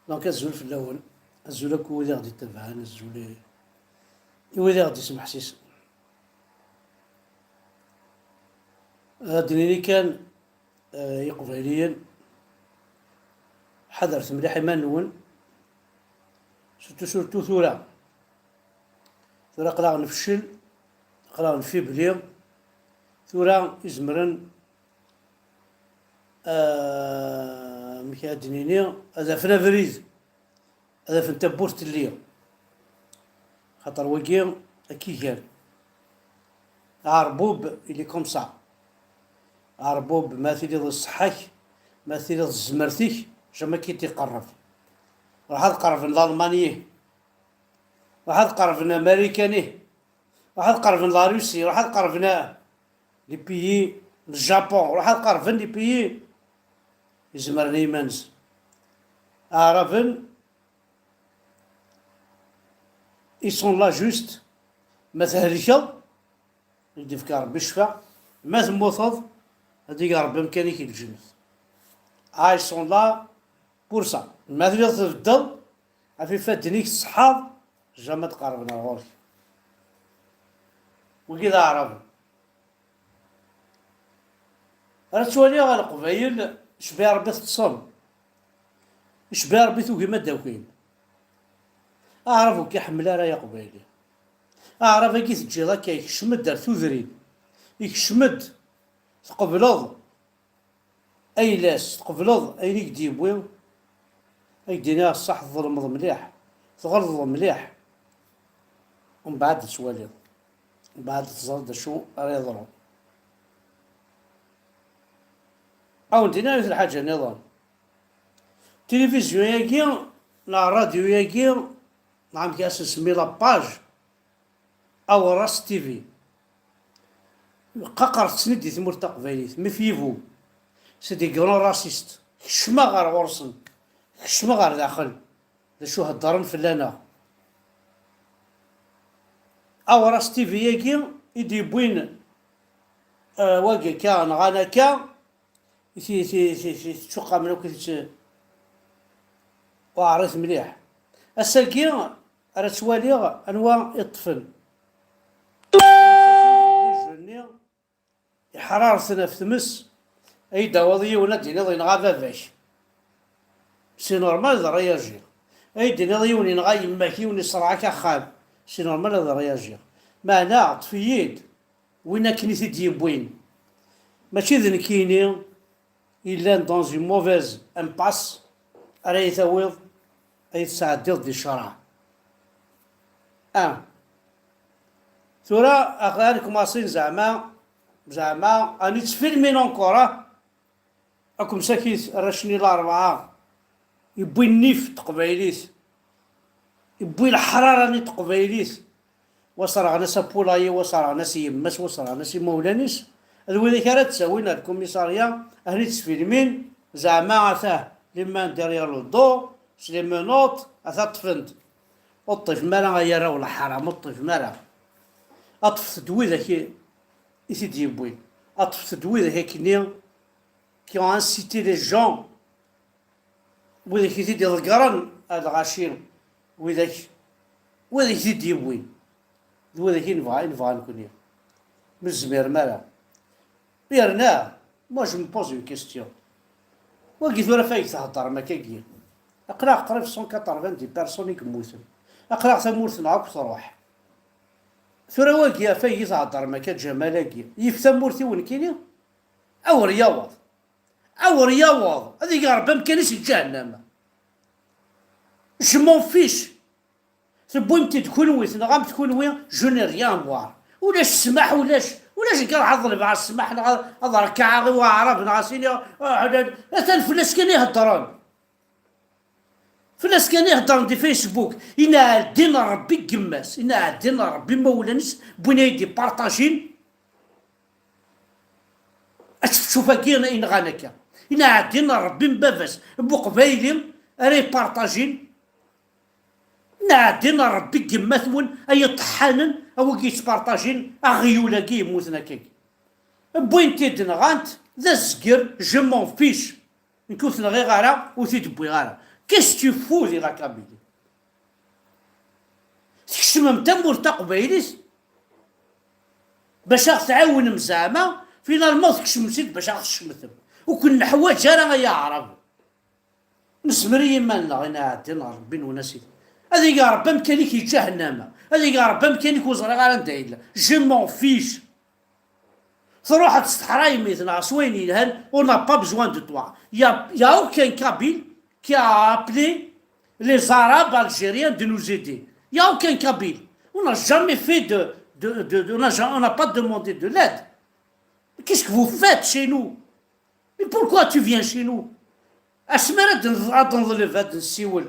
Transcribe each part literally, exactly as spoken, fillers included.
Donc, azul fell-awen. Azul akk i wid i ɣ-d-ittabaɛen, azul i, i wid i ɣ-d-ismeḥsisen. Ad d-nini kan, eh, Iqbayliyen, ḥadret mliḥ iman-nwen, surtout, surtout tura. Tura aql-aɣ nefcel, aql-aɣ nfibli, tura izemren, eh, amek ad d-nini, ad afen abrid, ad afen tawwurt telli. Xaṭer wagi akka i gan. Aɛerbub, il est comme ça. Aɛerbub, ma tiliḍ d ṣṣeḥḥa-k, ma tiliḍ d tzemert-ik, jamais ki t-iqerreb. Ruḥ ad qerben Lalman, ih. Ruḥ ad qerben Marikan, ih. Ruḥ ad qerben la Russie, ruḥ ad qerben, eh, les pays, le Japon, ruḥ ad qerben les pays izemren i yiman-nsen. Aɛraben, ils sont là juste, ma thelkeḍ, ad k-d-ifk Rebbi ccfa, ma temmuteḍ, ad d-ig Rebbi amkan-ik i lǧennet. Ah, ils sont là pour ça. Ma tiliḍ tbeddeḍ, ɣef ifadden-ik tṣeḥḥaḍ, jamais ad qerben ar ɣur-k. Wigi d Aɛraben. Ara ttwaliɣ Leqbayel, icbiɛ Rebbi teṭṭsem. Icbiɛ Rebbi tugim ad d-akin. Aɛrab ur k-iḥemmel ara, ay Aqbayli. Aɛrab-agi teǧǧiḍ akka, ikcem-d ar tudrin. Ikcem-d, tqebleḍ ayla-s, tqebleḍ ayen i k-d-yewwi, ad k-d-iniɣ ṣṣeḥ, tḍelmeḍ mliḥ, tɣelḍeḍ mliḥ. Umbeɛd ad twaliḍ, umbeɛd ad teẓreḍ d acu ara yeḍrun. Ad wen-d-iniɣ yiwet lḥaǧa nniḍen. Tilivizyu-yagi, neɣ ṛṛadyu-yagi, neɣ amek ara s-nsemmi la page, Aweṛṛas T V. Qaqret-ten-id di tmurt taqbaylit, méfiez-vous. C'est des grands racistes. Kecmeɣ ɣer ɣur-sen. Kecmeɣ ɣer daxel. D acu heddren fell-aneɣ. Aweṛṛas T V-yagi i d-yewwin, eh, wagi akka, nɣan akka, i ti-, ti-, ti-, ti-, tettuqamen akk i tt-, weɛrit mliḥ. Ass-agi ara ttwaliɣ anwa i ṭṭfen. Iḥrarten ɣef tmes, ay d-tawiḍ yiwen ad d-tiniḍ yenɣa baba-k. C'est normal ad réagiɣ. Ay d-tiniḍ yiwen yenɣa yemma-k, yiwen yesserɣ-ak axxam. C'est normal ad réagiɣ. Meɛna, ṭṭef-iyi-d win akken i t-id-yewwin. Mačči d nekkini yellan dans une mauvaise impasse ara yi-tawiḍ, ay tesɛeddiḍ di ccṛeɛ. Ah. Tura, ad nkumaṣin zeɛma, zeɛma, ad nettfilmin encore, ah. Ad kem-sakit arrac-nni larebɛa, yewwi nnif n teqbaylit, yewwi leḥrara-nni n teqbaylit. Wa serɣen-as apulayi, wa serɣen-as yemma-s, wa serɣen-as imawlan-is. D widak ara d-ttawin ar lkumisarya, ad ten-id-sfilmin, zeɛma atah les mains derrière le dos, s les menottes, ata ṭṭfen-d. Ur ṭṭifem ara ay arraw n leḥram, ur ṭṭifem ara. Ṭṭfet-d widak i, i t-id-yewwin. Ṭṭfet-d widak akkenni qui ont incité les gens, widak i t-id-iḍeggren, a lɣaci, widak, widak i t-id-yewwin, d widak i nebɣa, i nebɣa nekni. Ur nezmirem ara. Yerna, moi, je me pose une question. Wagi tura fayet theddrem akkagi. Aql-aɣ qrib cent quatre-vingt-dix personnes i yemmuten. Aql-aɣ tamurt-nneɣ akk truḥ. Tura wagi, afay i theddrem akka, Ǧamal-agi, yif tamurt-iw nekkini? Awer yaweḍ! Awer yaweḍ! Ad ig Ṛebbi amkan-is di ǧahennama. Je m'en fiche. Tewwim-t-id kunwi, tenɣam-t kunwi, je n'ai rien à voir. Ulac ssmaḥ, ulac, ulac nekk ad ḍelbeɣ ssmaḥ, neɣ ad, ad rekɛeɣ i waɛrab, neɣ ad s-iniɣ, ah, atan fell-as kan i heddren. Fell-as kan i heddren di Facebook. Inaɛdin n Ṛebbi n yemma-s, inaɛdin n Ṛebbi imawlan-is, wwin ay d-ipartajin. Ačefčuf-agi i nɣan akka. Inaɛdin n Ṛebbi n baba-s, n uqbayli ara ipartajin. Inaɛdin n Ṛebbi n yemma-twen ay iṭeḥḥanen, a wigi yettpartajin aɣyul-agi yemmuten akkagi. Wwin-t-id nɣan-t, d azger, je m'en fiche. Nekk ur t-nɣiɣ ara, ur t-id-wwiɣ ara. Qu'est-ce que tu fous di la Kabylie? Tkecmem tamurt taqbaylit bac ad ɣ-tɛawnem zeɛma, finalement tkecmem-tt-id bac ad ɣ-tcemtem. Ur ken-neḥwaǧ ara ay aɛrab. Nezmer i yiman-nneɣ i nɛeddi n Ṛebbi-nwen a sidi. Ad ig Ṛebbi amkan-ik i ǧahennama. Ad ig Ṛebbi amkan-ik ur ẓriɣ ara anda yella. Je m'en fiche. Truḥeḍ s teḥrayemit neɣ s wayen yelhan, on n'a pas besoin de toi. Il y a, il y a aucun Kabyle qui a appelé les Arabes algériens de nous aider. Il y a aucun Kabyle. On n'a jamais fait de, de, de, de- on n'a ja- on n'a pas demandé de l'aide. Qu'est-ce que vous faites chez nous? Mais pourquoi tu viens chez nous? Asmi ara d-, ad neḍleb, ad nsiwel,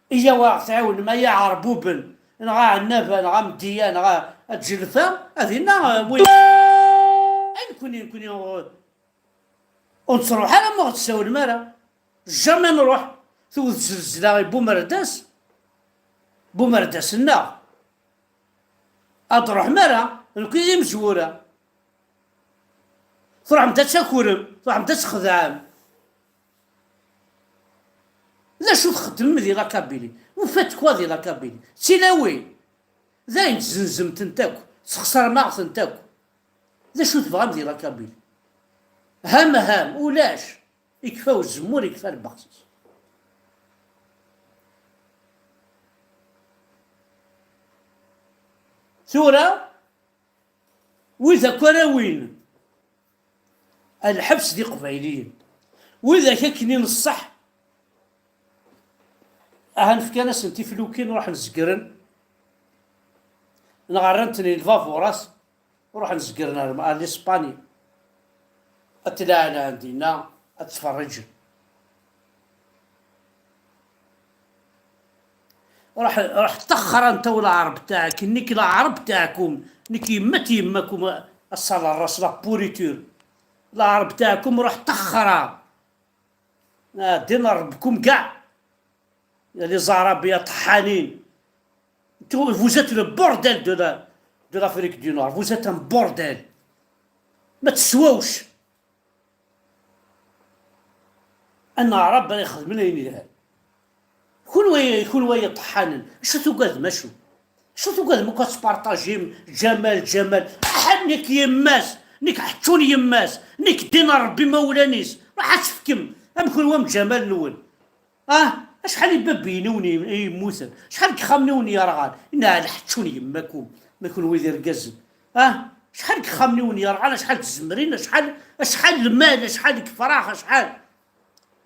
iyaw a ɣ-tɛiwnem ay aɛerbuben, neɣ aɛennaba, neɣ ameddiya, neɣ a, a ǧelfa, ad inna, euh, oui. Ay nekkni, nekkni, euh, ur nettruḥ ara ma ur ɣ-tessawlem ara. Jamais nruḥ. Tewwet zzelzla i Bumerdas, Bumerdas-nneɣ. Ad truḥem ara, nekkni d imezwura. Truḥem-d ad takurem, truḥem-d ad txedɛem. D acu txeddmem di la Kabylie? Vous faites quoi di la Kabylie? D tilawin. D ayen tzenzem-tent akk, tesxeṣrem-aɣ-tent akk. D acu tebɣam di la Kabylie? Ham, ham, ulac. Ikfa uzemmur, ikfa lbeqs-is. Tura, wid akk ara win a lḥebs d iqbayliyen, wid ak akken i neṣṣeḥ, ahan fkan-asen tiflukin, ruḥen zegren, neɣ rran-ten i lbaburat, ruḥen zegren ar, ar l'Espagne. Ad tlaɛan dinna, ad ttferriǧen. Ruḥ, ruḥ ṭṭexxer anta u lɛerb taɛk, nekk lɛerb taɛkum, nekk yemma-t yemmakum, ass-a la race, la pourriture. Lɛerb taɛkum, ruḥ ṭṭexxer. Ah, din rebkum kɛa. Les Arabes ya ṭeḥḥanin. Vous êtes le bordel de la, de l'Afrique du Nord. Vous êtes un bordel. Ma teswawc. Aneɛrab ara ixedmen ayen yelhan. Kunwi, kunwi ay iṭeḥḥanen, acu tugadem, acu? Acu tugadem akk ad tpartajim? Ǧamal, Ǧamal, aḥan nekk yemma-s, nekk ḥeččun yemma-s, nekk ddin n Ṛebbi imawlan-is, ruḥ ad tefkem, am kunwi am Ǧamal-nwen. Ah, acḥal ibabbiyen i wen-yemmuten, acḥal n yexxamen i wen-yerɣan, inɛel ḥeččun yemma-kum, ma kunwi d irgazen. Ah, acḥal n yexxamen i wen-yerɣan, acḥal n tzemrin, acḥal, acḥal lmal, acḥal n yefrax, acḥal.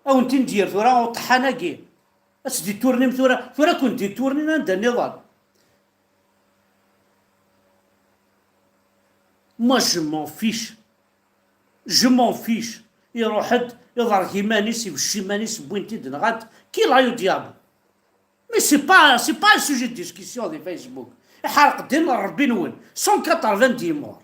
A wen-ten-d-yerr tura uṭeḥḥan-agi. Ad tt-d-iturnim tura, tura ad ken-d-iturnin anda nniḍen. Moi, je m'en fiche. Je m'en fiche. Iruḥ-d, iḍerg iman-is, ibecc iman-is, wwin-t-id, nɣan-t. Qu'il aille au diable. Mais c'est pas, c'est pas un sujet de discussion di Facebook. Iḥerq ddin n Ṛebbi-nwen. Cent quatre-vingt-dix morts.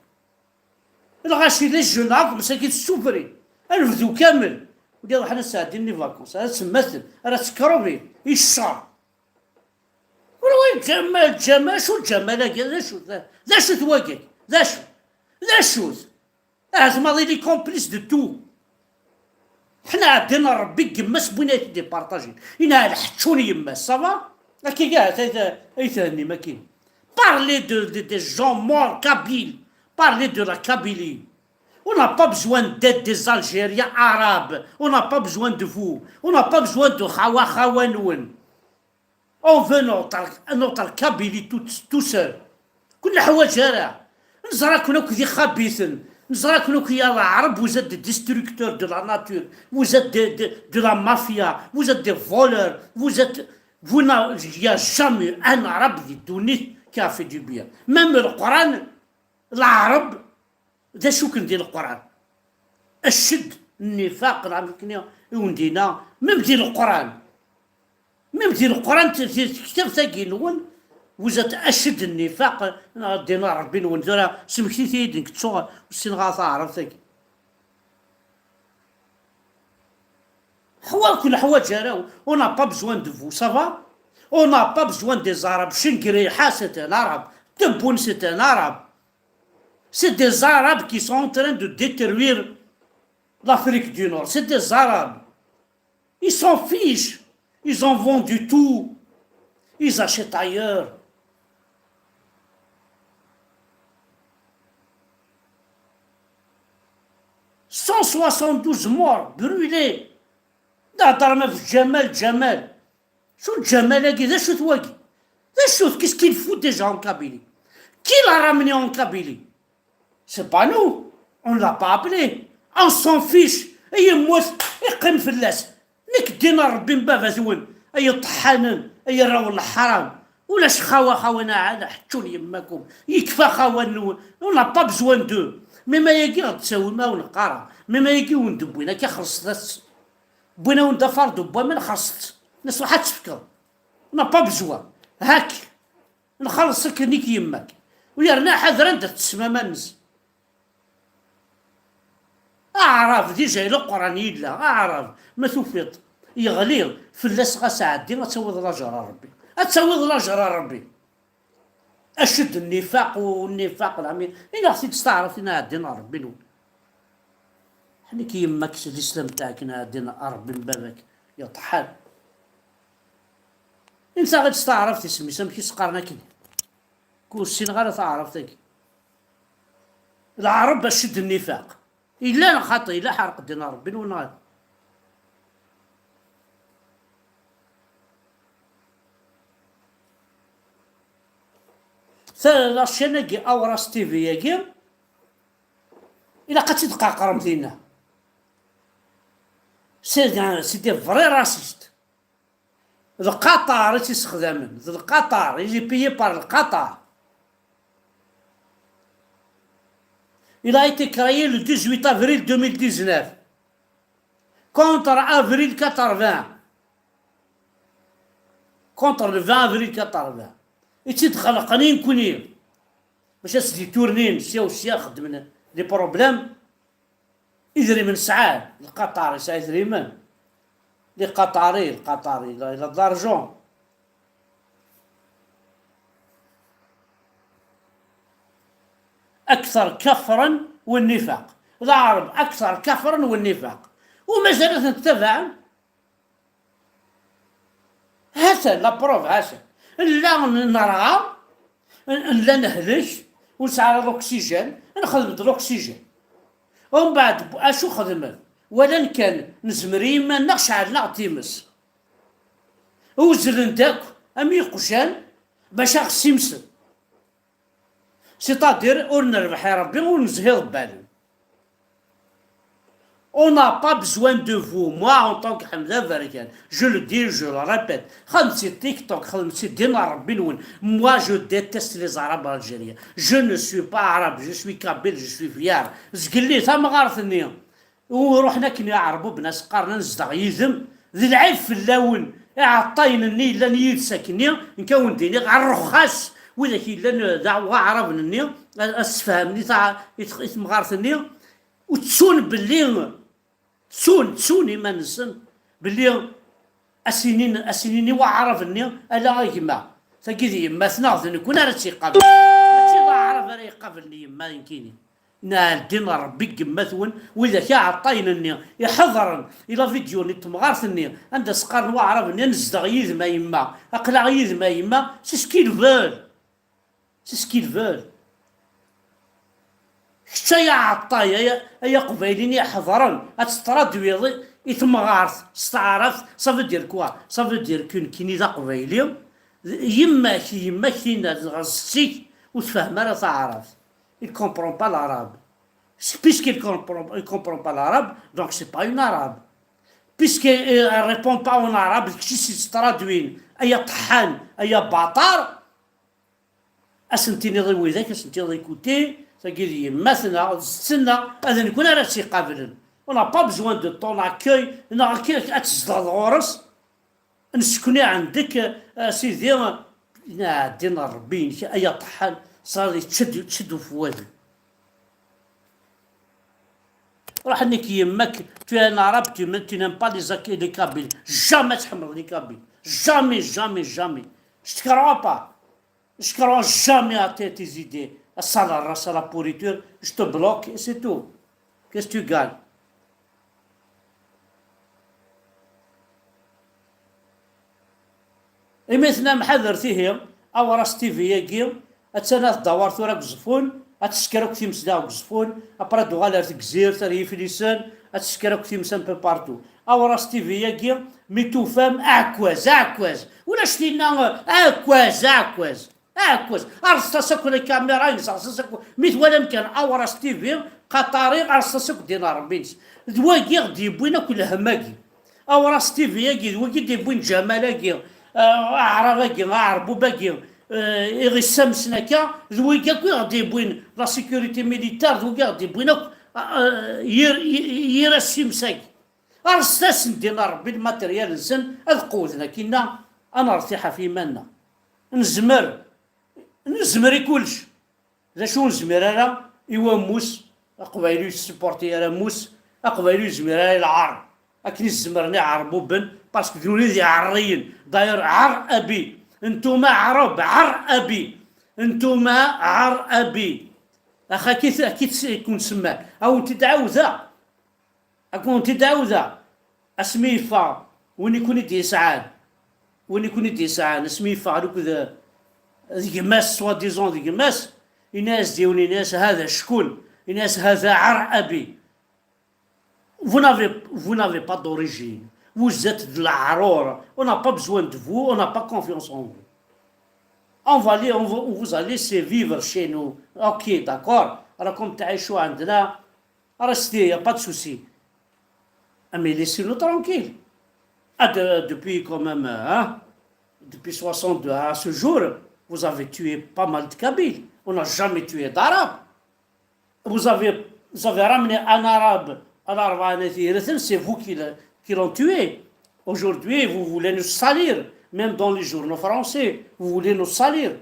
Lɣaci d jeune âge, msakit ssufrin. Ad nebdu kamel. Wigi ruḥen ad sɛeddin les vacances, ara ttemmaten, ara ttekrubin, i ccer. Ur wa Ǧamal, Ǧamal, acu Ǧamal-agi, d acu, d acu-t wagi, d acu, d acu-t? Ahat maḍi les complices de tout. Ḥna ɛeddi n Ṛebbi, n yemma-s n win ay t-id-ipartajin. Inɛel ḥeččun yemma-s, ça va? Akka ahat ay t-, ay thennim akkin. Parlez de, de, des gens morts kabyles. Parlez de la Kabylie. On n'a pas besoin d'aide des Algériens arabes. On n'a pas besoin de vous. On n'a pas besoin de xawa xawa-nwen. On veut notre, notre Kabylie tout, tout seul. Ur neḥwaǧ ara. Neẓra-ken akk d ixabiten. Neẓra-ken akk ya Lɛerb, vous êtes des destructeurs de la nature. Vous êtes de, de, de la mafia. Vous êtes des voleurs. Vous êtes, vous n'a-, il n'y a jamais un Arabe di ddunit qui a fait du bien. Même le Coran, Lɛerb, d acu-ken di Leqran? Acced n nnifaq, neɣ amek i wen-d-yenna, même di Leqran. Même di Leqran, t-, t-, tektabt-agi-nwen, vous êtes acced n nnifaq, neɣ ddin n Ṛebbi-nwen. Tura, smektit-iyi-d, nekk ttuɣ, ur ssineɣ ara taɛrabt-agi. Ḥwa-, ur ken-ḥwaǧ ara, on n'a pas besoin de vous, ça va? On n'a pas besoin des Arabes. Chengriha, c'est un Arabe. Tebboune, c'est un Arabe. C'est des Arabes qui sont en train de détruire l'Afrique du Nord. C'est des Arabes. Ils s'en fichent. Ils ont vendu tout. Ils achètent ailleurs. Cent soixante-douze morts brûlés. D'hadrem ɣef Ǧamal, Ǧamal. Acu Ǧamal-agi, d acu-t wagi? D acu-t, qu'est-ce qu'il fout déjà en Kabylie? Qui l'a ramené en Kabylie? C'est pas nous. On l'a pas appelé. On s'en fiche. Yemmut, iqqim fell-as. Nekk ddin n Ṛebbi n baba-twen, ay iṭeḥḥanen, ay arraw n leḥram. Ulac xawa, xawa-nwen ɛad ḥeččun yemma-kum. Yekfa xawa-nwen. On n'a pas besoin d'eux. Mi ma yagi ɣ-d-ttawim, a wen-qqareɣ. Mi ma yagi wen-d-wwin, akka xelṣet-as. Wwin-awen-d afardu n waman, xelṣet. Nas ruḥ ad tefkeḍ. On n'a pas besoin. Hak. Nxelleṣ akken i k-yemma-k. U yerna ḥader anda tettessem aman-nnes. Aɛrab, déjà i Leqran yella, Aɛrab, ma tufiḍ, yeɣli, fell-as ɣas ɛeddi, ad tawiḍ lajer a Rebbi. Ad tawiḍ lajer a Rebbi. Acu d nnifaq u nnifaq, lɛami, ini-aɣ-t-id s taɛrabt, ini ɛeddi n Rebbi-nwen. Ḥnik yemma-k s lislam taɛk, neɣ ddin Ṛebbi n baba-k, yeṭḥan. Insa ɣid s taɛrabt isem-is, amek i s-qqaren akken? Ur ssineɣ ara taɛrabt-agi. Lɛerb acu d nnifaq. Yella neɣ xaṭi, yella ḥerq ddin Ṛebbi-nwen neɣ? Ta la chaîne-agi, Awras T V-agi, ilaq ad tt-id-qaqrem dinna. C'est un, c'est des vrais racistes. D Qatar i tt-issexdamen. D Qatar. Il est payé par le Qatar. Il a été créé le dix-huit avril deux mille dix-neuf contre avril quatre-vingts. Contre le vingt avril quatre-vingts. I tt-id-xelqen i nekkni. Bac ad s-d-iturnin sya u sya, xeddmen des problèmes. Idrimen sɛan. Lqaṭar yesɛa idrimen. Lqaṭari, lqaṭari, il a, il a de l'argent. أكثر كفرا والنفاق. Lɛerb أكثر كفرا والنفاق. U mazal ad ten-ttabaɛen? Ha-t-an, la preuve, ha-t-an. Nella n-, nerɣa, n-, nella nehlek, ur nesɛi ara l'oxygène, nxedm-d l'oxygène. Umbeɛd, acu xedmen? Walan kan, nezmer i yiman-nneɣ, ceɛlen-aɣ times. Uzzlen-d akk, am iqjan, bac aɣ-ssimsen. C'est-à-dire, ur nerbeḥ i Rebbi, ur nezhi Rebbi-nwen. On n'a pas besoin de vous. Moi, en tant que Hamza Barkan, je le dis, je le répète, xedmet-tt-id TikTok, xedmet-tt-id ddin Rebbi-nwen. Moi, je déteste les Arabes algériens. Je ne suis pas arabe, je suis kabyle, je suis fier. Zgelli, tamɣart-nni. U ruḥen akken iɛerbuben, as qqaren ad nezdeɣ yid-m, d lɛib fell-awen. Iɛeṭṭayen-nni yellan yid-s akkenni, nekk ad wen-d-iniɣ, rrexxas, widak yellan d aɛraben-nni, ad, ad sfehmen i ta-, i t-, i temɣart-nni, u ttun belli, ttun, ttun iman-nsen, belli a s-inin, a s-inin i waɛrab-nni, ala a gma, tagi d yemma-tneɣ, d nekkni ara tt-iqablen. Mačči d aɛrab ara iqablen yemma, nekkini. Neɛl ddin n Ṛebbi deg yemma-twen, widak iɛeṭṭayen-nni iḥeḍren i la vidéo-nni n temɣart-nni, anda s-qqaren waɛrab-nni, nezdeɣ yid-m a yemma, aql-aɣ yid-m a yemma, c'est ce qu'ils veulent. C'est ce qu'ils veulent. Kečč ay aɛeṭṭay, ay, ay aqbayli-nni iḥeḍren, ad tettradwiḍ i, i temɣart s taɛrabt, ça veut dire quoi? Ça veut dire que nekkini d aqbayli, d-, yemma-k, yemma-k tinna, dɣa setti-k ur tfehhem ara taɛrabt. Il comprend pas l'arabe. C'est, puisqu'il comprend, il comprend pas l'arabe, donc c'est pas une arabe. Puisqu'elle répond pas en arabe, d kečč i s-yettradwin, ay aṭeḥḥan, ay abaṭar, ad sen-tiniḍ i widak, ad sen-tiniḍ, écoutez, tagi d yemma-tneɣ, d setti-nneɣ, ad nekkni ara tt-iqablen. On n'a pas besoin de ton accueil, neɣ akka ad tezdeɣ ɣur-s. Nesekni ɛendek, a sidi, neɛdin Rebbi-inek, ay aṭeḥḥan, ṣṣar yečča-d, yečča-d ufwad. Ruḥ-nni-k yemma-k, tu es un arabe, tu, tu n'aimes pas les, les Kabyles. Jamais tḥemmleḍ les Kabyles. Jamais, jamais, jamais. Je te crois pas. Je crois jamais à tes, tes idées. Sale race, sale pourriture, je te bloque et c'est tout. Qu'est-ce que tu gagnes? Mi tennam ḥader tihi, Awras T V-agi, attan ad tdawar tura deg Uẓeffun, ad tesker akk times daɣ deg Uẓeffun, après ad tuɣal ar Tegzirt, ar Yiflisen, ad tesker akk times un peu partout. Awras T V-agi, mi tufam, aɛekkaz, aɛekkaz, ulac tinna, aɛekkaz, aɛekkaz, aɛekkaz, rẓet-as akk la caméra, rẓet-as akk, mi twalam kan Awras T V, Qatari, rẓet-as akk ddin n Ṛebbi-ines. D wagi i ɣ-d-yewwin akk lhemm-agi. Awras T V-agi, d wagi i d-yewwin Ǧamal-agi, ah, Aɛrab-agi, Aɛerbub-agi, eh, i ɣ-issamsen akka, d wagi akk i ɣ-d-yewwin la sécurité militaire, d wagi i ɣ-d-yewwin akk, ah, ah, yir, yir, yir assims-agi. Rẓet-asen ddin n Ṛebbi lmateryal-nsen, ad qewwden akkinna, ad nertiḥ ɣef yiman-nneɣ. Nezmer, nezmer i kullec. D acu ur nezmir ara i wammus, aqbayli ur yessupporti ara ammus, aqbayli ur yezmir ara i lɛar, akken i s-zemren iɛerbuben, parce que d nutni d iɛerriyen. D'ailleurs, ɛer abi, ntuma ɛerb, ɛer abi, ntuma ɛer abi. Ax, akka i t-, akka i t-, i kun-semman. A wen-t-id-ɛawdeɣ. Ad ken-t-id-ɛawdeɣ, asmi yeffeɣ win i ken-id-yesɛan, win i ken-id-yesɛan, asmi yeffeɣ akked d gma-s, soi-disant d gma-s, ini-as-d yiwen, ini-as: "Hada ckun", ini-as: "Hada ɛer abi. Vous n'avez, vous n'avez pas d'origine. Vous êtes de l'aɛrur. On n'a pas besoin de vous, on n'a pas confiance en vous. On va aller, on va, on vous a laissé vivre chez nous. Ok, d'accord. راكم تعيشوا عندنا. Restez, y a pas de souci." Ah, mais laissez-nous tranquilles. Ah, de-, depuis quand même, hein, depuis soixante-deux à ce jour, vous avez tué pas mal de Kabyles. On n'a jamais tué d'Arabes. Vous avez, vous avez ramené un Arabe à l'Arabie, c'est vous qui le, qui l'ont tué. Aujourd'hui, vous voulez nous salir, même dans les journaux français, vous voulez nous salir.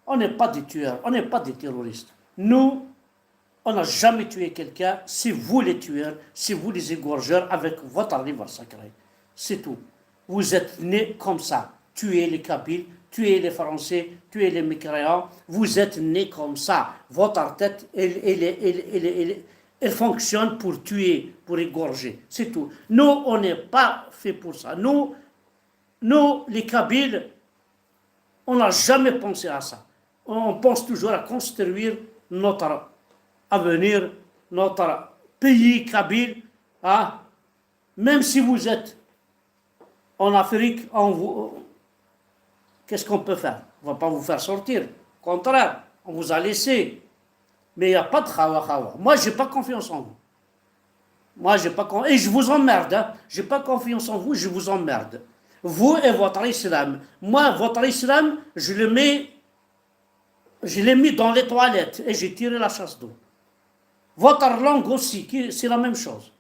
On n'est pas des tueurs, on n'est pas des terroristes. Nous, on n'a jamais tué quelqu'un, c'est vous les tueurs, c'est vous les égorgeurs avec votre livre sacré. C'est tout. Vous êtes nés comme ça. Tuez les Kabyles, tuez les Français, tuez les mécréants. Vous êtes nés comme ça. Votre tête, elle, elle, elle, elle, elle, elle fonctionne pour tuer, pour égorger. C'est tout. Nous, on n'est pas fait pour ça. Nous, nous, les Kabyles, on n'a jamais pensé à ça. On pense toujours à construire notre avenir, notre pays kabyle, hein. Même si vous êtes en Afrique, on vous, qu'est-ce qu'on peut faire ? On va pas vous faire sortir. Au contraire, on vous a laissé. Mais il n'y a pas de khawa khawa. Moi, j'ai pas confiance en vous. Moi, j'ai pas con-, et je vous emmerde, hein. J'ai pas confiance en vous, je vous emmerde. Vous et votre islam. Moi, votre islam, je le mets, je l'ai mis dans les toilettes et j'ai tiré la chasse d'eau. Votre langue aussi, qui, c'est la même chose.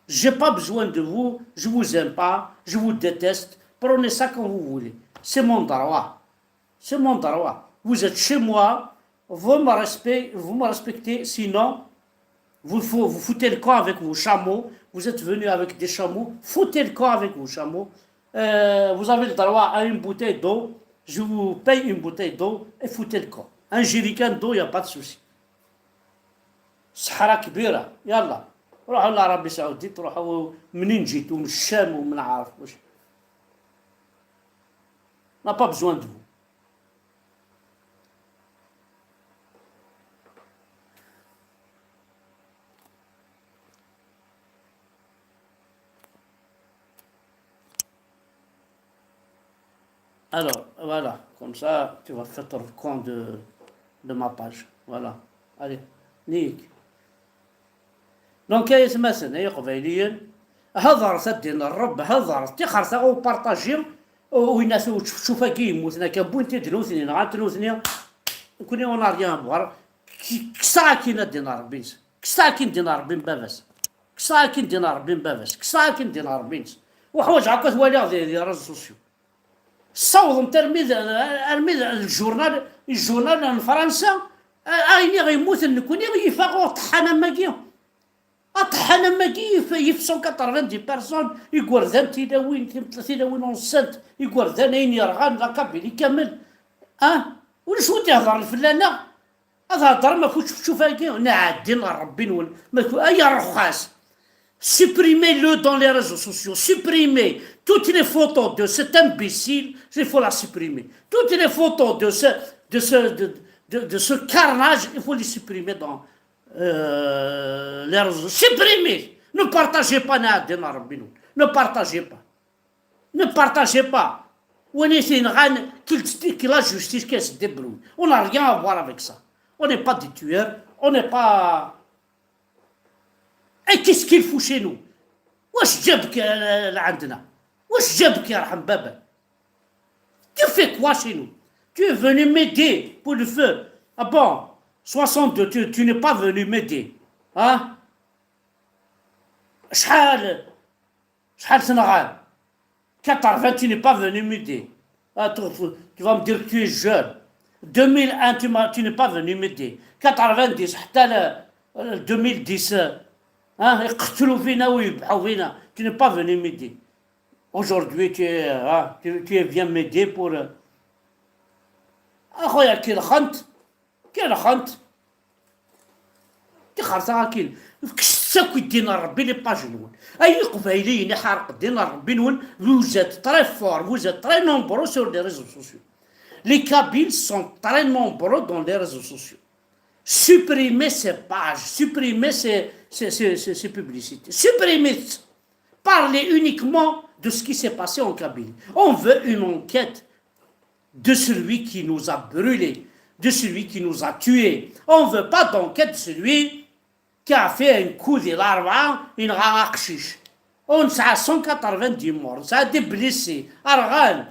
J'ai pas besoin de vous, je vous aime pas, je vous déteste. Prenez ça comme vous voulez. C'est mon droit. C'est mon droit. Vous êtes chez moi, vous me respect-, vous me respectez, sinon, vous, fou-, vous foutez le camp avec vos chameaux. Vous êtes venus avec des chameaux, foutez le camp avec vos chameaux. Euh, vous avez le droit à une bouteille d'eau. Je vous paye une bouteille d'eau et foutez le camp. Un jerrycan d'eau, il n'y a pas de souci. Sahara kbira, yalla. Ruḥu l'Arabie Saoudite, ruḥu منين جيتوا, من الشام ومن عارف واش. On n'a pas besoin de vous. Alors, voilà, comme ça, tu vas faire ton coin de, de ma page. Voilà. Allez, Nick. Donc, ay atmaten, ay iqbayliyen, hedṛet a ddin n Ṛebbi, hedṛet, tixret-aɣ u partaji, u-, winna ur ttcuf-agi yemmuten akka, wwin-t-id nutni, nɣan-t nutni, nekkni on n'a rien à voir. K-, kkseɣ akkin a ddin n Ṛebbi-ines, kkseɣ akkin ddin n Ṛebbi n baba-s, kkseɣ akkin ddin n Ṛebbi n baba-s, kkseɣ akkin ddin n Ṛebbi-ines. Ur ḥwaǧeɣ akk ad t-waliɣ di, di réseaux sociaux. Ssawḍemt armi d, armi d lǧurnal, lǧurnal n Fransa, a, ayen i ɣ-yemmuten nekkni, yif-aɣ uṭeḥḥan am wagi. Aṭeḥḥan am wagi yif, yif cent quatre-vingt-dix personnes, igerdan, tilawin, timeṭ-, tilawin unsent, igerdan, ayen yerɣan, la Kabylie kamel. Ah, ulac win d-iheḍren fell-aneɣ. Ad heddrem ɣef učefčuf-agi, nɛeddi n Ṛebbi-nwen. Ma ku-, ay arxas. Supprimez-le dans les réseaux sociaux. Supprimez toutes les photos de cet imbécile. Il faut la supprimer. Toutes les photos de ce, de ce, de, de, de ce carnage, il faut les supprimer dans euh, les réseaux. Supprimez. Ne partagez pas, Nadia Narbino. Ne partagez pas. Ne partagez pas. Win i t-yenɣan, qu'il, que la justice, qu'elle se débrouille. On n'a rien à voir avec ça. On n'est pas des tueurs. On n'est pas. Et qu'est-ce qu'il fout chez nous? واش جابك لعندنا؟ واش جابك يرحم بابك؟ Tu fais quoi chez nous? Tu es venu m'aider pour le feu. Ah bon, soixante-deux, tu, tu n'es pas venu m'aider. Hein? شحال شحال تنغال؟ Quatre-vingts, tu n'es pas venu m'aider. Ah, tu, tu vas me dire que tu es jeune. Deux mille un, tu m'as, tu n'es pas venu m'aider. Quatre-vingt-dix, حتى ل-, ل deux mille dix, hein, يقتلوا فينا ويذبحوا فينا. Tu n'es pas venu m'aider. Aujourd'hui, tu es, hein, tu, tu viens m'aider pour, euh, أخويا, كي الخنت. Kra xant. Tixersa akin. Fket-tt akk i ddin n Ṛebbi, les pages-nwen. Ay Iqbayliyen iḥerq ddin n Ṛebbi-nwen, vous êtes très forts, vous êtes très nombreux sur les réseaux sociaux. Les Kabyles sont très nombreux dans les réseaux sociaux. Supprimez ces pages, supprimez ces, ces, ces, ces, ces publicités. Supprimez. Parlez uniquement de ce qui s'est passé en Kabylie. On veut une enquête de celui qui nous a brûlés, de celui qui nous a tués. On veut pas d'enquête de celui qui a fait un coup di Larebɛa, yenɣa aqcic. On a cent quatre-vingt-dix morts, on a des blessés, rɣan.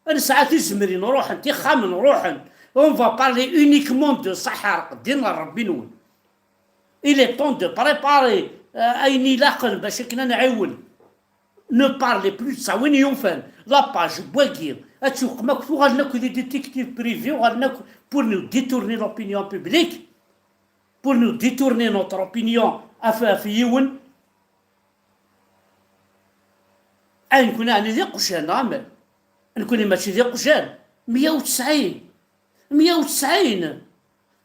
Nesɛa tizemrin ruḥent, ixxamen ruḥen. On va parler uniquement de ṣaḥa, ddin n Ṛebbi-nwen. Il est temps de préparer, euh, ayen ilaqen bac akken ad nɛiwen. Ne parlez plus de ça. Win yufan la page n wagi, ad tuqem akk, uɣalen akk d détectives privés, uɣalen akk pour nous détourner l'opinion publique, pour nous détourner notre opinion ɣef, ɣef yiwen. Ay, nekkni ɛni d iqjan, neɣ amek? Nekkni mačči d iqjan. Meyya u tesɛin. Meyya u tesɛin.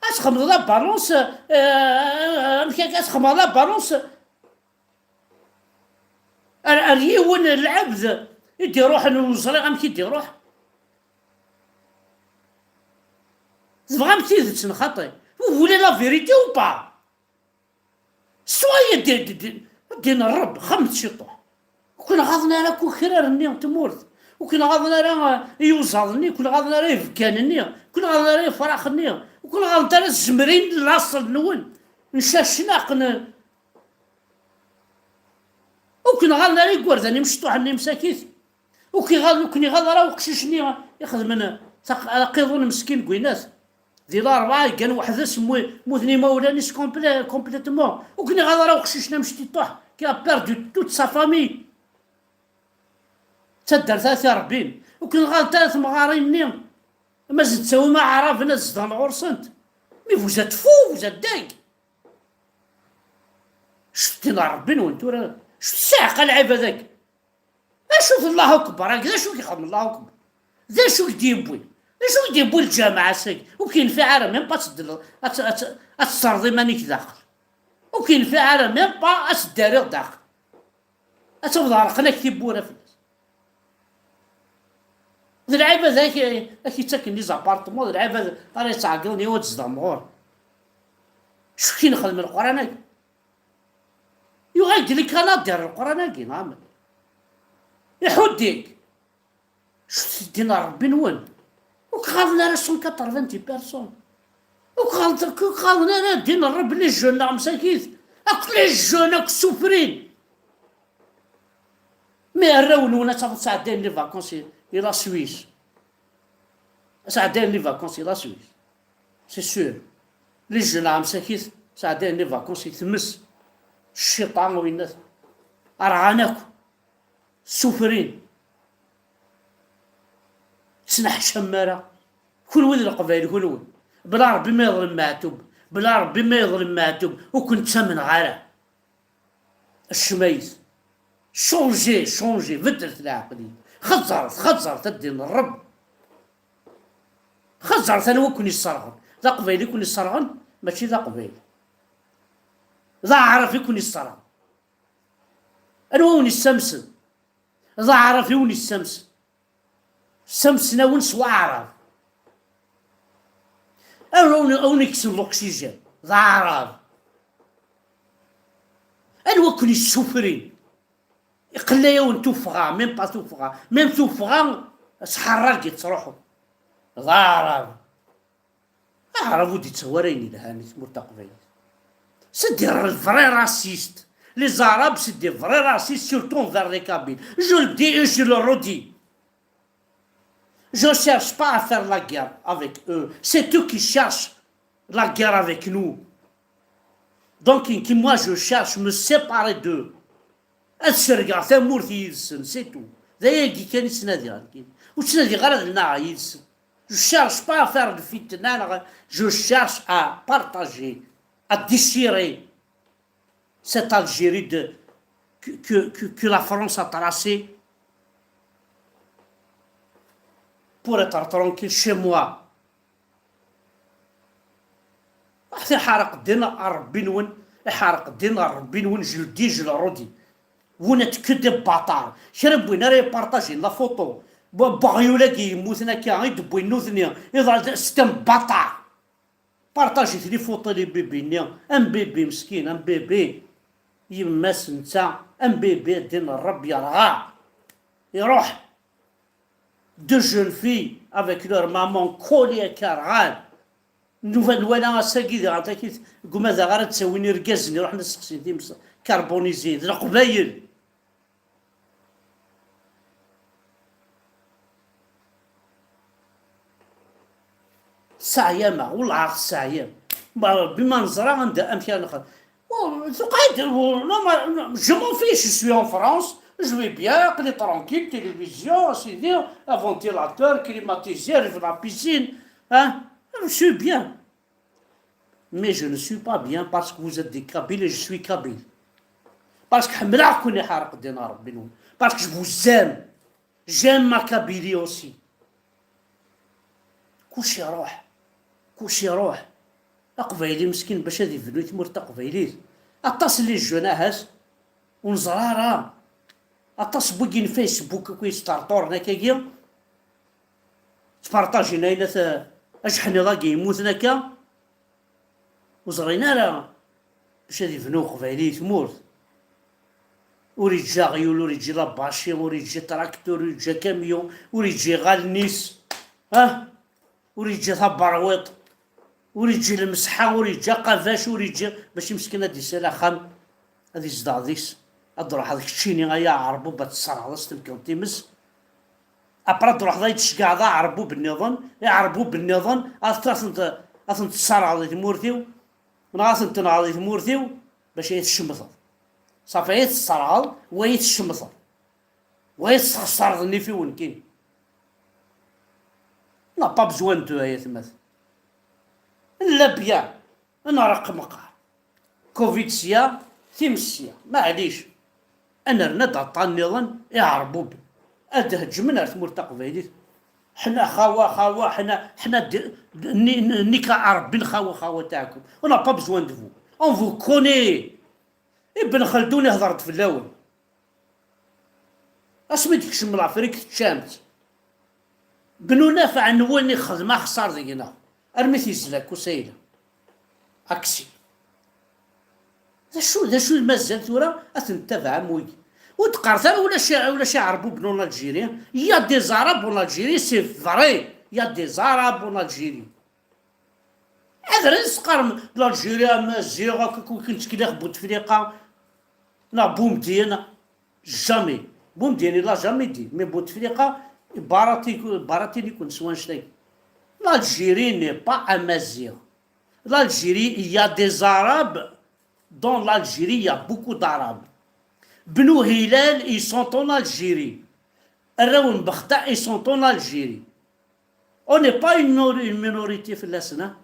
Ad txedmeḍ la balance, euh, amek akka, ad txedmeḍ la balance ar, ar yiwen n lɛebd i d-iruḥen, ur neẓri amek i d-iruḥ. Tebɣam tidet neɣ xaṭi? Vous voulez la vérité ou pas? Soyez des, des, des, ddin n Ṛebbi, xemmet ciṭuḥ. Ur ken-ɣaḍen ara akk ikraren-nni n tmurt. Ur ken-ɣaḍen ara, eh, iyuzaḍ-nni, ur ken-ɣaḍen ara ibekkan-nni, ur ken-ɣaḍen ara ifrax-nni, ur ken-ɣaḍent ara tzemrin n laṣel-nwen, n cacnaq, n, ur ken-ɣaḍen ara igerdan imecṭuḥen-nni msakit. Ur k-iɣaḍ, ur ken-iɣaḍ ara uqcic-nni ixedmen taq-, aqiḍun meskin deg winat. Di Larebɛa yeggan weḥd-s, mmu-, mmuten imawlan-is complè-, complètement. Ur ken-iɣaḍ ara uqcic-nni amecṭuḥ qui a perdu toute sa famille. D taddart ara t-irebbin. Ur ken-ɣaḍent ara temɣarin-nni. Ma z-, ttawim aɛraben ad zedɣen ɣur-sent. Mais vous êtes fous, vous êtes dingues. Cettin Ṛebbi-nwen tura. Cettin lɛibad-agi. D acu-t Allahu Akbar-agi? D acu i k-ixdem Allahu Akbar? D acu i k-d-yewwi? D acu i k-d-yewwi lǧameɛ ass-agi? Ur k-yenfiɛ ara même pas ad tedleḍ, ad t-, ad t-, ad tesserreḍ iman-ik daxel. Ur k-yenfiɛ ara même pas ad teddariḍ daxel. Ad tafeḍ ɣerqen-ak tiwwura fell-as. D lɛibad ak, ak yettaken les appartements, d lɛibad ara yettɛeggiḍen i ad tzedɣem ɣur. Acu k-ixdem Leqran-agi? Yuɣal-d les Canadiens ar Leqran-agi, neɣ amek? Iḥudd-ik. Cettin Ṛebbi-nwen. Ur k-ɣaḍen ara cent quatre-vingt-dix personnes. Ur k-ɣaḍen, ur k-ɣaḍen ara ddin n Ṛebbi, les jeunes neɣ msakit. Akk les jeunes akk souffrin. Mais arraw-nwen ad tafeḍ sɛeddayen les vacances i, i la Suisse. Sɛeddayen les vacances i la Suisse. C'est sûr. Les jeunes neɣ msakit sɛeddayen les vacances i tmes. Cciṭan winnat. Rɣan akk. Sufrin. Ttneḥcam ara. Kunwi d Leqbayel, kunwi. Bla Ṛebbi ma yeḍlem Meɛtub. Bla Ṛebbi ma yeḍlem Meɛtub, ur ken-ttamneɣ ara. Acmayet. Changez, changez, beddlet leɛqel-ik. Xeẓẓret, xeẓẓret a ddin n Ṛebbi. Xeẓẓret anwa i ken-isserɣen. D aqbayli i ken-isserɣen, mačči d aqbayli. D aɛrab i ken-isserɣen. Anwa wen-issamsen? D aɛrab i wen-issamsen. Ssamsen-awen s waɛrab. Anwa wen-, wen-ikksen l'oxygène? D aɛrab. Anwa ken-issufrin? Iqella-yawen tuffɣa, même pas tuffɣa. Même tuffɣa, sḥerrag i tettruḥu. D aɛrab. Aɛrab ur d-ittawi ara ayen yelhan i tmurt taqbaylit. C'est des vrais racistes. Les Arabes, c'est des vrais racistes, surtout envers les Kabyles. Je le dis et je le redis. Je cherche pas à faire la guerre avec eux. C'est eux qui cherchent la guerre avec nous. Donc, qui moi, je cherche me séparer d'eux. Ad cergeɣ tamurt yid-sen, c'est tout. D ayagi kan i ttnadiɣ, nekkini. Ur ttnadiɣ ara ad nnaɣeɣ yid-sen. Je cherche pas à faire de fitna, neɣ, je cherche à partager, à déchirer cette Algérie de, que, que, que, que la France a tracée pour être tranquille chez moi. Aḥt iḥerq ddin n Ṛebbi-nwen, iḥerq ddin n Ṛebbi-nwen, je le dis, je le redis. Vous n'êtes que des bâtards. Kra n win ara yepartajin la photo n weɣyul-agi yemmuten akka, i d-wwin nutni, iḍ-, c'est un bâtard. Partajit les photos n bébé-nni, un bébé meskin, un bébé, yemma-s netta, un bébé, ddin n Ṛebbi yerɣa. Iṛuḥ. Deux jeunes filles avec leur maman collées akka rɣan. Nufa nwala ass-agi diɣen takit, gma daɣ ara d-ttawin irgazen iruḥen ad seqsin times carbonisées d leqbayel. Teɛyam, wellah teɛyam. Ma Ṛebbi ma neẓra anda, amek ara nexdem. Oh, tuqeɛ-d, oh, non, ma, non, je m'en fiche, je suis en France, je vais bien, aql-i tranquille, télévision, sidi, ventilateur, climatisé, arrive la piscine, hein, je suis bien. Mais je ne suis pas bien parce que vous êtes des Kabyles et je suis Kabyle. Parce que ḥemmleɣ-ken, iḥerq ddin Ṛebbi-nwen. Parce que je vous aime. J'aime ma Kabylie aussi. Kullec iruḥ. Kullec iruḥ. Aqbayli meskin bac ad ibnu i tmurt taqbaylit. Aṭas n les jeunes ahat ur neẓra ara. Aṭas n wigi n Facebook akk yesṭerṭuren akkagi. Ttparṭajin ayen at, ajeḥniḍ-agi yemmuten akka. Ur ẓrin ara bac ad ibnu uqbayli i tmurt. Ur iǧǧi aɣyul, ur iǧǧi labaci, ur iǧǧi traktur, ur iǧǧi akamyun, ur iǧǧi iɣallen-is. Ah! Ur iǧǧi taberwiṭ, ur iǧǧi lemseḥḥa, ur iǧǧi aqabac, ur iǧǧi, mačči meskin ad d-isal axxam, ad izdeɣ deg-s, ad d-truḥeḍ keččini ay aɛerbub ad tesserɣeḍ s temkent times. Après ad d-truḥeḍ ad d-tceggɛeḍ aɛerbub nniḍen, iɛerbuben nniḍen, ad t-, ad ten-, ad ten-tesserɣeḍ i tmurt-iw, neɣ ad ten-tenɣeḍ i tmurt-iw, bac ay tcemteḍ. Safi ay tesserɣeḍ, wa ay tcemteḍ. Wa ay tesxeṣreḍ nnif-iw nekkini. On n'a pas besoin de deux, ay atmaten. Nella bien, ad nreqq meqqar. Covid sya, times sya, maɛlic. Ad nerna-d aṭṭan nniḍen iɛerbuben. Ad d-heǧmen ar tmurt taqbaylit. Ḥna xawa, xawa, ḥna, ḥna d-, d-, ni-, ni-, nika Ṛebbi n xawa, xawa taɛkum. On n'a pas besoin de vous. On vous connaît. Ibn Xeldun ihder-d fell-awen. Asmi d-tekcem Lafrik teččam-tt. Bnu Nafeɛ-nwen ixdem axeṣṣar deg-neɣ, armi t-yezla akk usayla. Aksi. D acu, d acu i mazal tura ad ten-ttabaɛem wigi? Ur d-qqaret ara ulac, ulac Iɛerbuben en Algérie. Il y a des Arabes en Algérie, c'est vrai. Il y a des Arabes en Algérie. Ḥadret ad s-teqqarem l'Algérie amaziɣ, akk, akk, akken ttkellix Bouteflika neɣ Boumediene. Jamais. Boumediene, il a jamais dit. Mais Bouteflika, baratini-ken s wanect-agi. L'Algérie n'est pas amaziɣ. L'Algérie, il y a des Arabes. Dans l'Algérie, il y a beaucoup d'Arabes. Bnu Hilal, ils sont en Algérie. Arraw n Bexta, ils sont en Algérie. On n'est pas une, minor-, une minorité fell-asen, hein.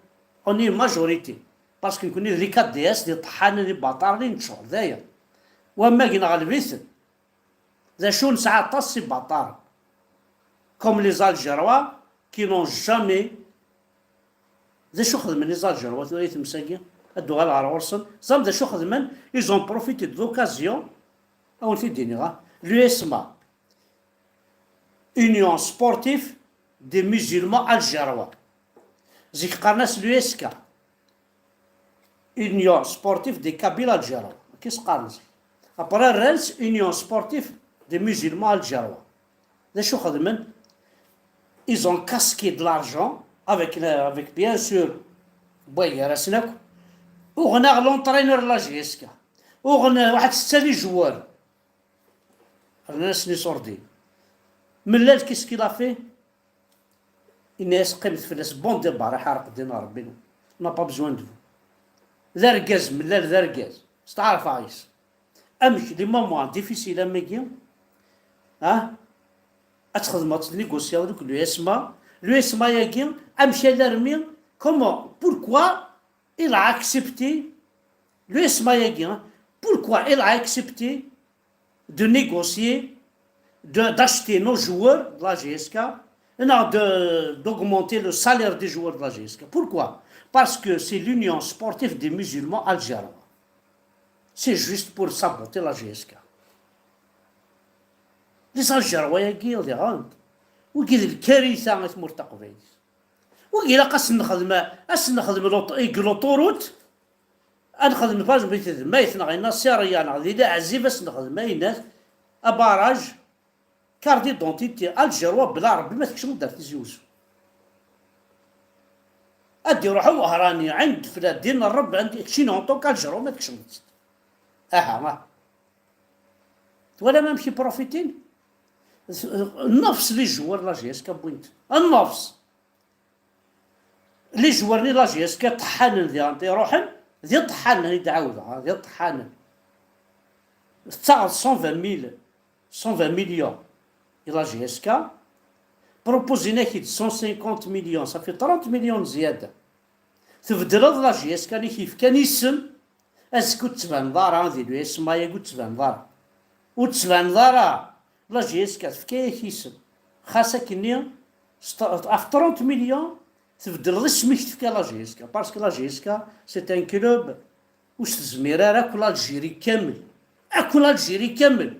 On est une majorité. Parce que nekkni d les K D S, d iṭeḥḥanen, d ibaṭaren i neččur, d aya. Wamma gen ɣelb-iten. D acu, nesɛa aṭas n ibaṭaren. Comme les Algérois qui n'ont jamais, d acu xedmen les Algérois tura i tmes-agi? Ad d-uɣaleɣ ɣer ɣur-sen. Teẓram d acu xedmen? Ils ont profité de l'occasion. Ad wen-t-id-iniɣ, ah. L'U S M A, Union Sportive des Musulmans Algérois. Zik qqaren-as l'U S K, Union Sportive des Kabyles Algérois. Akka i s-qqaren zik. Après, rran-tt Union Sportive des Musulmans Algérois. D acu xedmen? Ils ont casqué de l'argent avec, avec bien sûr, wway gar-asen akk. Uɣen-aɣ l'entraîneur n la J S K. Uɣen waḥed setta les joueurs. Rnan-asen iṣurdiyen. Mellal, qu'est-ce qu'il a fait? Yenna-yas, qqimet fell-as, bon départ, iḥerq ddin n Ṛebbi, n'a pas besoin de vous. D argaz, Mellal d argaz. Steɛṛfeɣ yes. Amek, les moments difficiles am wagi, ah, ad txedmeḍ, ad tnégociaḍ avec l'U S M A, l'U S M A-agi, amek alarmi, comment, pourquoi il a accepté, l'U S M A-agi, hein, pourquoi il a accepté de négocier, de, d'acheter nos joueurs de la J S K, non, de, d'augmenter le salaire des joueurs de la J S K. Pourquoi? Parce que c'est l'Union Sportive des Musulmans Algérois. C'est juste pour saboter la J S K. Les Algérois-agi, diɣen, wigi d lkarita i tmurt taqbaylit. Wigi ilaq ad sen-nexdem, ad sen-nexdem l'aut-, deg l'autoroute, ad nexdem, par exemple, di Tedmayt neɣ di Nasirya neɣ di Leɛzib, ad sen-nexdem ayennat, abaraj, carte d'identité algérois, bla Ṛebbi ma tkecmeḍ ar Tizi Uzzu. Ad d-iruḥ uwehṛani, ɛend fla ddin n Ṛebbi, ɛend keččini en tant qu'Algérois ma tkecmeḍ-tt. Aha, aha. Twalam amek i profitin? Nnefs les joueurs n la J S K wwin-t. Nnefs. Les joueurs-nni n la J S K ṭeḥḥanen diɣen, iruḥen, d iṭeḥḥanen i d-ɛawdeɣ, ha, d iṭeḥḥanen. Tettaɣeḍ cent vingt mille, cent vingt millions i la J S K, proposin-ak-id cent cinquante millions, ça fait trente millions n zzyada. Tbeddleḍ la J S K-nni i k-yefkan isem, azekka ur d-tbaneḍ ara di l'U S M A-agi, ur d-tbaneḍ ara. Ur d-tbaneḍ ara. La J S K tefka-yak isem. Xas akkenni, s-, ɣef trente millions, tbeddleḍ isem i k-tefka la J S K. Parce que la J S K, c'est un club ur s-tezmir ara akk l'Algérie kamel. Akk l'Algérie kamel.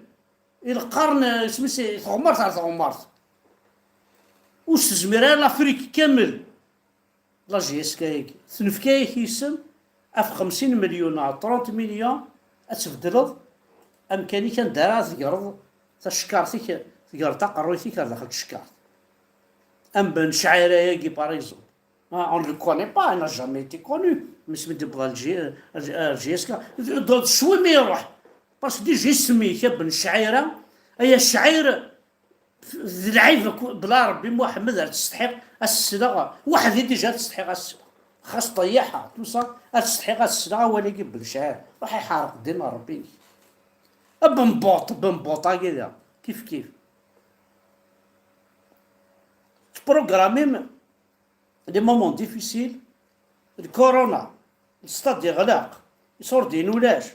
I lqern, isem-is, i tɣemmart ar tɣemmart. Ur s-tezmir ara l'Afrique kamel. La J S K-agi, tnefka-yak isem, ɣef xemsin millions neɣ trente millions, ad tbeddleḍ amkan-ik anda ara tegreḍ tacekkart-ik, tegreḍ taqerruyt-ik ar daxel tcekkart. Am Ben Chaira-agi, par exemple. Ah, on ne le connaît pas, il n'a jamais été connu. Mais c'est de la J-, J S K. D, d, d cwi mi iruḥ. Parce que déjà isem-ik, a Ben Chaira, ay a Chaira, d lɛib akk, bla Ṛebbi Muḥemmed ar tsetḥiḍ ad s-sleɣ, weḥd-i déjà ad tsetḥiɣ ad s-sleɣ. Xas ṭeyyaḥa, tusa, ad tsetḥiɣ ad s-sleɣ awal-agi n Ben Chaira. Ruḥ iḥerq ddin n Ṛebbi-inek. A Ben Buṭ, Ben Buṭ-agi da, kif kif. Tettprogramim les moments difficiles, le corona, le stade yeɣleq, iṣurdiyen ulac.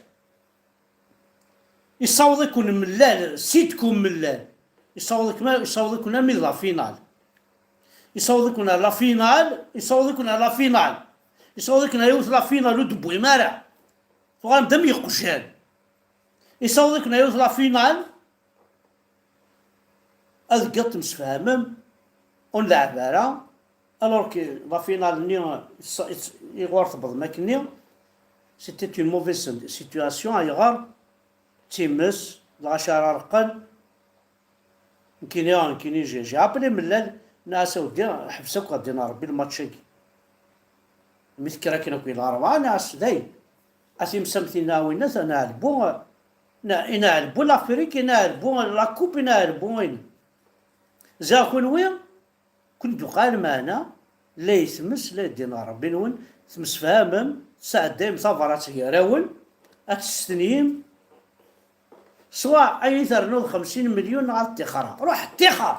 Isaweḍ-iken Mellal, sitkum Mellal. Isaweḍ-iken, isaweḍ-iken armi d la finale. Isaweḍ-iken ar la finale, isaweḍ-iken ar la finale. Isaweḍ-iken ar yiwet la finale ur d-tewwim ara. Tuɣalem d am yeqjan. Isaweḍ-iken ar yiwet la finale, ad deg temsefhamem, ur nleɛɛeb ara, alors que la finale-nni iɣur tewwḍem akkenni, c'était une mauvaise situation, ayɣer? D times, lɣaci ara reqqen, nekkini, nekkini, j'ai, j'ai appelé Mellal, nniɣ-as a weddi, ḥbes akk, ad d-iniɣ Ṛebbi lmatch-agi. Mi tekker akken akk i Laṛebɛa, nniɣ-as dayen, a times am tinna a winnat, a nɛelbu, na-, i nɛelbu l'Afrique, i nɛelbu la coupe, i nɛelbu ayen. Ziɣ kunwi, kun d-uqal meɛna, la i tmes, la i ddin n Ṛebbi-nwen, temsefhamem, tesɛeddayem tabrat gar-awen, ad testenyim, swa ay ternuḍ xemsin million neɣ ad ṭṭixreɣ. Ruḥ ṭṭixer!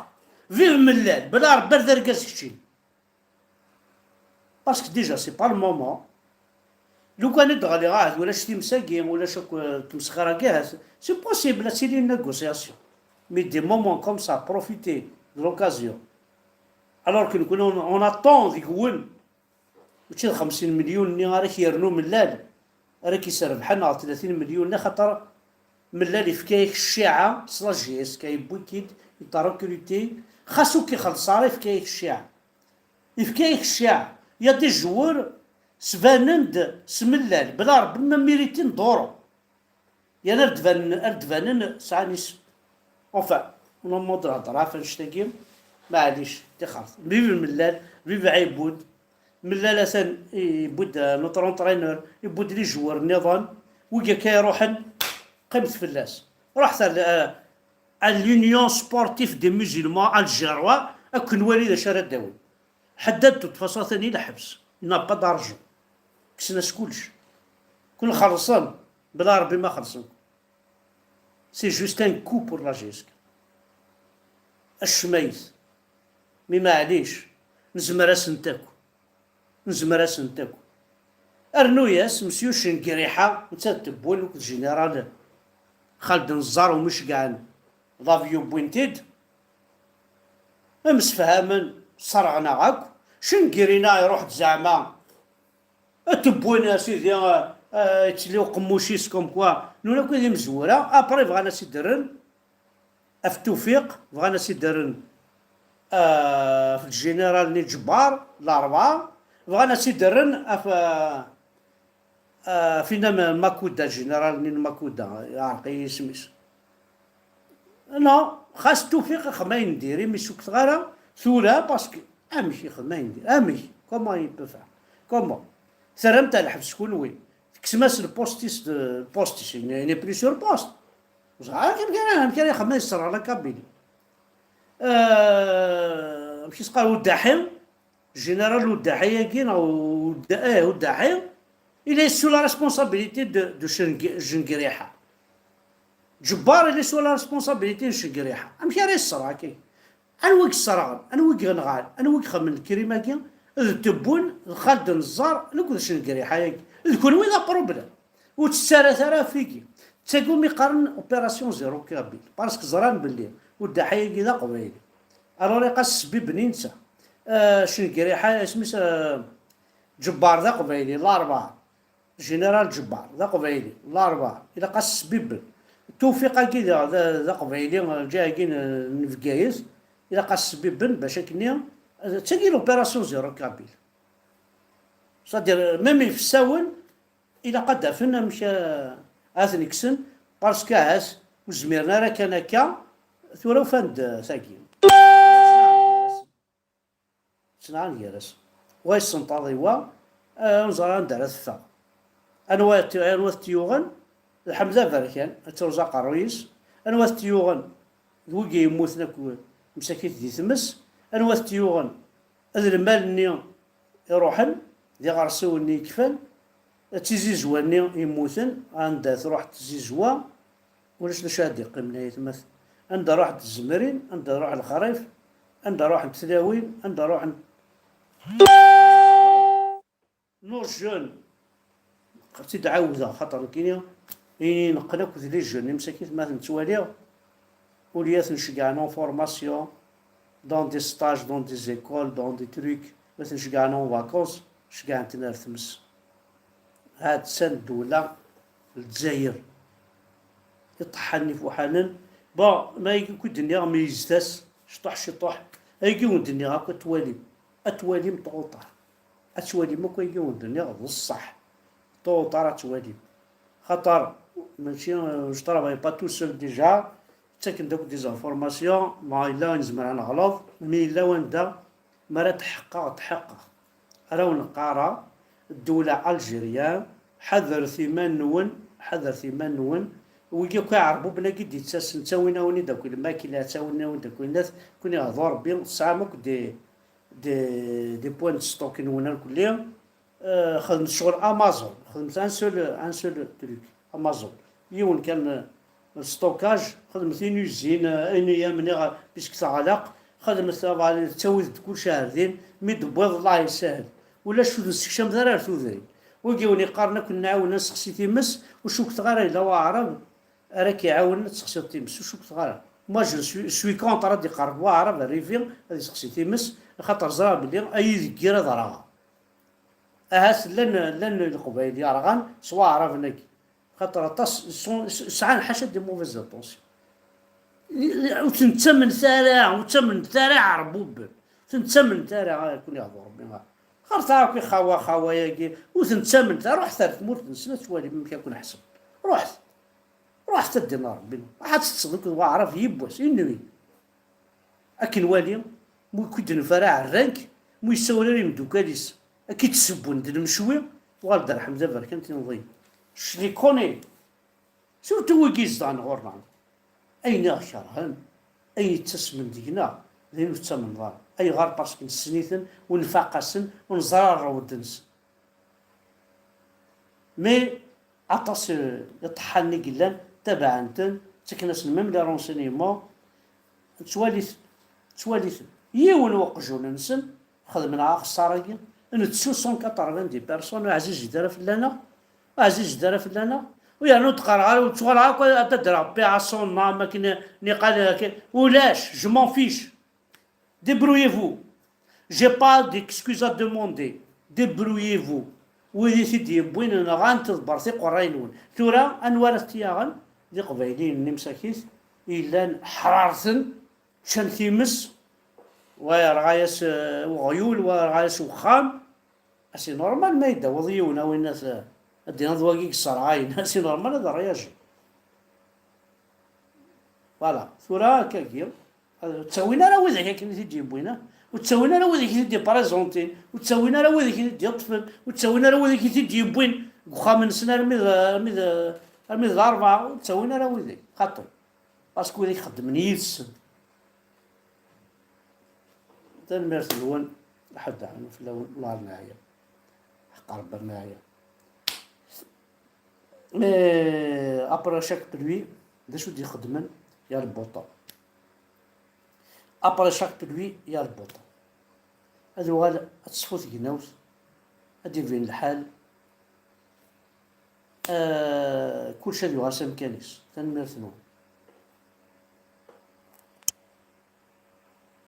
Vive Mellal! Bla Ṛebbi ar d argaz keččini! Parce que déjà, c'est pas le moment. Lukan i d-ɣliɣ, ahat ulac times-agi, ulac akk, euh, tmesxir-agi, ahat c'est possible ad tili une négociation. Mais des moments comme ça, profiter de l'occasion. Alors que nekkni on, on attend deg-wen. Mačči d xemsin million-nni ara k-yernu Mellal, ara k-yesrebḥen ɣer tlatin million-nni, axaṭer Mellal ifka-yak cciɛa s la J S K, yewwi-k-id, il t'a recruté, xas ur k-ixelleṣ ara, ifka-yak cciɛa. Ifka-yak cciɛa. Il y a des joueurs sbanen-d s Mellal, bla Rebbi ma miritin duṛu. Yan ar d-banen, ar d-banen sɛan isem. Enfin, ur nemmud nhedder ɣef annect-agi, maɛlic, tixert. Vive Mellal, vive Ɛibud. Mellal atan yewwi-d, euh, notre entraîneur, yewwi-d les joueurs nniḍen, wigi akka iruḥen, qqimet fell-as. Ruḥet ar, euh, à l'Union Sportive des Musulmans Algérois, ad ken-nwali d acu ara d-awin. Ḥeddad, de toute façon, atan i lḥebs. Il n'a pas d'argent. Kksen-as kullec. Kun xellṣen, bla Rebbi ma xellṣen. C'est juste un coup pour la J S K. Acmayet. Mi maɛlic, nezmer-asent akk. Nezmer-asent akk. Rnu-yas, Mesyu Cengriḥa, netta d Tebwin akked Général Xaled Nẓar umi ceggɛen l'avion, wwin-t-id. Msefhamen, sserɣen-aɣ akk. Cengriḥa iruḥ-d zeɛma Ad t-wwin, a sidi, eh, eh, yettli uqemmuc-is, comme quoi, nuna akk d imezwura. Après, bɣan ad s-id-rren ɣef Tufiq, bɣan ad s-id-rren, eh, ɣef lǧiniral-nni Ǧebbar, Larebɛa, bɣan ad s-id-rren ɣef, eh, eh, ɣef inna Makuda, lǧiniral-nni n Makuda, yeɛreq-iyi yisem-is. Non, xas Tufiq ixdem ayen n diri, mi sukteɣ ara tura, parce que amek ixdem ayen n diri? Amek? Comment il peut faire? Comment? Terram-t ar lḥebs kunwi. Tekksem-as lpost-is, de, lpost-is, il n'est plus sur poste. Ẓer amek ara, amek ara ixdem ad yesserɣ la Kabylie. Euh, amek i s-qqar, Uddaḥi? Général Uddaḥi-agi, neɣ Udda-, eh, Uddaḥi, il est sous la responsabilité de, de Ceng-, Cengriḥa. Ǧebbar, il est sous la responsabilité de Cengriḥa. Amek ara yesserɣ akka? Anwa i yesserɣen? Anwa i yenɣan? Anwa i ixedmen lkrim-agi? D Tebwin, d Xaled Nẓar, nekk d Cengriḥa-agi. D kunwi d aproblem. Ur tettarat ara ɣef wigi. D tagi umi qqaren opération zéro kabyle. Parce que ẓran belli Uddaḥi-agi d aqbayli. Alors, ilaq ad s-sbibben i netta. Euh, Cengriḥa, isem-is, euh, Ǧebbar d aqbayli, Larebɛa. Général Ǧebbar d aqbayli, Larebɛa. Ilaq ad s-sbibben. Tufiq-agi d, d, d aqbayli, lǧiha-agi n, n Bgayet. Ilaq ad s-sbibben bac akkenni, d tagi l'opération zéro kabyle. C'est-à-dire, même ifessawen, ilaq ad d-afen amek, eh, ad ten-kksen, parce que ahat ur zmiren ara kan akka, tura ufan-d, eh, tagi. Ttnaɣen gar-asen. Wa yessenṭaḍ i wa, eh, ur neẓri anda ara teffeɣ. Anwa t-, anwa t-yuɣen? D Ḥemd Aberkan, ad truẓ aqerruy-is. Anwa t-yuɣen? D wigi yemmuten akk, msakit di tmes. Anwa t-yuɣen? D lmal-nni iruḥen, d iɣersiwen-nni yekfan, d tizizwa-nni yemmuten, anda truḥ tzizwa, ulac d acu ara d-iqqimen ay atmaten. Anda ruḥent tzemrin, anda ruḥ lexrif, anda ruḥent tlawin, anda ruḥent nos jeunes. Ad tt-id-ɛawdeɣ, xaṭer nekkini, ini neqqen akked les jeunes, imsakit ma ten-ttwaliɣ, au lieu ad ten-ceggɛen en formation, dans des stages, dans des écoles, dans des trucs, ma ten-ceggɛen en vacances, ceggɛen-ten ar tmes. Ha-tt-an ddewla, Lezzayer. Iṭeḥḥanen ifuḥanen. Bon, ma ayagi i d-nniɣ, meyyzet-as, ciṭuḥ, ciṭuḥ. Ayagi i wen-d-nniɣ akk, ad twalim. Ad twalim tɣuṭar. Ad twalim akk ayagi i wen-d-nniɣ, d ṣṣeḥ. Tɣuṭar ad twalim. Xaṭer, mačči, euh, je travaille pas tout seul déjà. Ttaken-d akk des informations, ma yella nezmer ad neɣleḍ, mi yella wanda mi ara tḥeqqeɣ, tḥeqqeɣ. Ara wen-qqareɣ, ddewla Algérien, ḥadret iman-nwen, ḥadret iman-nwen. Wigi akk iɛerbuben-agi d-yettasen, ttawin-awen-id akk lmakla, ttawin-awen-id akk innat, kun iɣḍu Rebbi, tesɛam akk des, des, des points de stock-nwen irkelli. Euh, xedmet ccɣel Amazon, xedmet un seul, un seul truc, Amazon. Yiwen kan, euh, stockage, xedmet une usine, euh, une, euh, puisque teɣleq, xedmet, euh, ttawit-d kullec ar din, mi d-tewwiḍ, Allah yessahel. Ulac ur nessekcam ara ar tudrin. Wigi wen-iqqaren akk nɛawen ad nseqsi times, ur cukteɣ ara yella waɛrab ara k-iɛawnen ad tseqsiḍ times, ur cukteɣ ara. Moi, je suis, je suis contre ad iqerreb waɛrab ar Rivi ad iseqsi times, axaṭer ẓriɣ belli ad iyi-deggir ad rɣeɣ. Ahat llan, llan Leqbayel yerɣan s waɛraben-agi. Xaṭer aṭas sɛan ḥaca des mauvaises intentions. Ur ten-ttamnet ara, ur ttamnet ara iɛerbuben. Ur ten-ttamnet ara, ad ken-iɣḍu Rebbi. Xerṭa akk ixawa xawa-agi, ur ten-ttamnet ara, ruḥet ar tmurt-nsen ad twalim amek ad ken-ḥesben. Ruḥet, ruḥet ad d-iniɣ Rebbi. Ruḥ ad teṭṭseḍ akked waɛrab yiwwas, inwi. Akken wali, mu k-id-nef ara ɛerran-k, mu yessawal ara imeddukal-is, ad k-id-ssewwen d lemcwi, uɣal-d rḥem d aberkan tinḍi. Je les connais. Surtout wigi yezedɣen ɣur-neɣ. Ayen i ɣ-kerhen, ayen yettasmen deg-neɣ, d ayen ur tettamneḍ ara. Ayɣer? Parce que nessen-iten, u nfaq-asen, u neẓra rrewd-nsen. Mais aṭas, eh, iṭeḥḥanen i yellan, tabaɛen-ten, ttaken-asen même les renseignements. Ttwalit, ttwalit yiwen weqjun-nsen, xedmen axeṣṣar-agi, nettu cent quatre-vingt-dix personnes, ur ɛzizit ara fell-aneɣ, ur ɛzizit ara fell-aneɣ, u yernu ur d-qqareɣ ara, ur ttuɣaleɣ akk ad d-ddreɣ paix à son âme, akken niqal, akken, ulac, je m'en fiche. Débrouillez-vous. J'ai pas d'excuses à demander. Débrouillez-vous. Wid i t-id-yewwin nɣan, tḍebbret iqerray-nwen. Tura, anwa ara t-yaɣen? D iqbayliyen-nni msakit, yellan ḥrarten, ččan times, wa yerɣa-yas, eh, uɣyul, wa yerɣa-yas uxxam. C'est normal ma yeddaweḍ yiwen, a winna t-, ad d-tiniḍ wagi yesserɣayen. C'est normal ad réagi. Voilà, tura akkagi, ur ttawin ara widak akken i t-id-yewwin, ah. Ur ttawin ara widak i t-id-yeprésentin, ur ttawin ara widak i t-id-yeṭṭfen, ur ttawin ara widak i t-id-yewwin deg uxxam-nsen armi d, armi d, armi d ṛebɛa, ur ttawin ara widak, xaṭi. Parce que widak xeddmen yid-sen. Tanemmirt-nwen, ḥedd ɛnu fell-awen, ur neɛya. Ḥeqq Rebbi ur neɛya. Mais après chaque pluie, d acu d-ixeddmen? Il y a le beau temps. Après chaque pluie, il y a le beau temps. Ad uɣal ad teṣfu tegnawt, ad d-ibin lḥal, eh, kullec ad yuɣal s amkan-is. Tanemmirt-nwen.